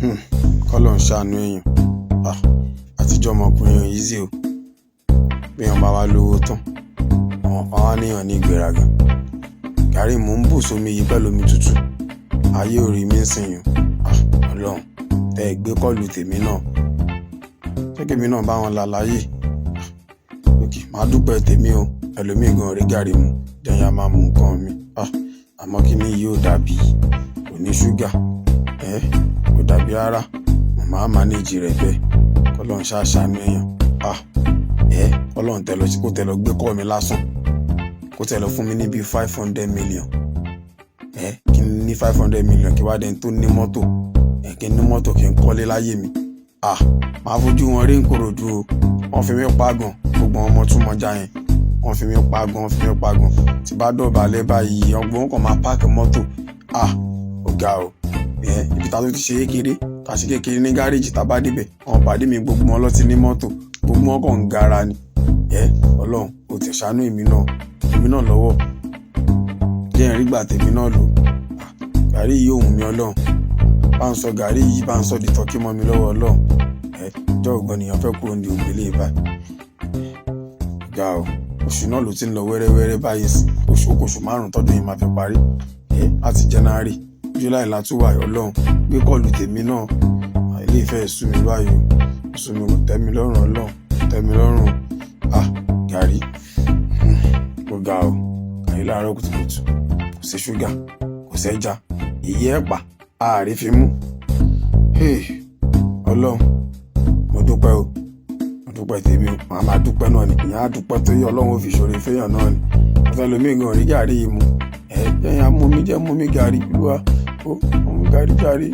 Kọ́lọ́run ṣàánú èèyàn. Ah, àtijọ́ ọmọkùnrin ò easy o. Bí èèyàn bá wá lówó tán, àwọn kan wá níyàn ní ìgbéraga. Gàrí mò ń bù sómi yìí pẹ̀lú omi tútù. Ayé ò rí mi ń sìn yín. Ah, Ọlọ́run, tẹ ẹ gbé kọ́ọ̀lù tèmi náà. Ṣé kèmi náà bá wọn là láyé? Okay, màá dúpẹ́ tèmi o. Ẹlòmíì gan ò rí gàrí mu. Jẹ́ n yá máa mu nǹkan mi. Ah, àmọ́ kíní yìí ò dàbí, kò ní ṣúgà. Ẹ́, kò dàbí rárá. Mo máa manage rẹ̀ bẹ́ẹ̀. Kọ́lọ́run ṣá ṣàánú èèyàn. Ah, ẹ́, Ọlọ́run tẹ lọ sí kó tẹ lọ gbé call mi lásán. Kó tẹ lọ fún mi ní bí 500 million. Ẹ́, kí n ní 500 million kí wá dẹni tó ní mọ́tò. Ẹ́, kí n ní mọ́tò kí n kọ́lé láyé mi. Ah, màá fojú wọn rí n'Ìkòròdú o. Wọ́n fi mí pa gan. Gbogbo àwọn ọmọ túmọ̀já yẹn. Wọ́n fi mí pa gan, wọ́n fi mí pa gan. Tí bá dọ̀bálẹ̀ báyìí, ọgbọ́n kan máa park mọ́tò. Ah, ó ga o. Ẹ́, ibi tá tó ti ṣe kékeré, tá ṣe kékeré ní gáréèjì tá bá dé bẹ̀. Àwọn pàdé mi gbogbo wọn ló ti ní mọ́tò. Gbogbo wọn kàn ń gara ni. Ẹ́, Ọlọ́run, o tẹ̀ ṣàánú èmi náà. Èmi náà lọ́wọ́. Jẹ́ n rí gbà tèmi náà lò. Ah, gàrí yìí ò wù mí Ọlọ́run. Bá ń sọ gàrí yìí, bá ń sọ di tọ́kí mọ́ mi lọ́wọ́ Ọlọ́run. Ẹ́, ọjọ́ wo gan ni èèyàn fẹ́ kúrò ní ògbélé báyìí. Ó ga o. Oṣù náà ló ti ń lọ wẹ́rẹ́wẹ́rẹ́ báyìí sí. Oṣù ó kù oṣù márùn-ún tọdún yìí máa fi parí. Ẹ́, láti January, July la tún wà yìí Ọlọ́run. Gbé call tèmi náà. Eléyìí fẹ́ sú mi báyìí o. Ó sú mi kò tẹ́ mi lọ́rùn Ọlọ́run. Kò tẹ́ mi lọ́rùn. Ah, gàrí. Ó ga o. Gàrí láàárọ̀ kùtùkùtù. Kò sí ṣúgà, kò sẹ́ja. Ìyẹ́ ẹ̀pà, ààrí fi mú. Hey, Ọlọ́run, mo dúpẹ́ o. Mo dúpẹ́ tèmi o. Màá máa dúpẹ́ náà ni. Ìyẹn á dúpẹ́ torí Ọlọ́run ó fi ṣoore fẹ́yàn náà ni. Ọ̀sẹ̀ ẹlòmíì gan ò rí gàrí yìí mu. Ẹ́, jẹ́ n yá mú mi, jẹ́ mú mi gàrí. Olúwa, ó, mú gàrí jàre.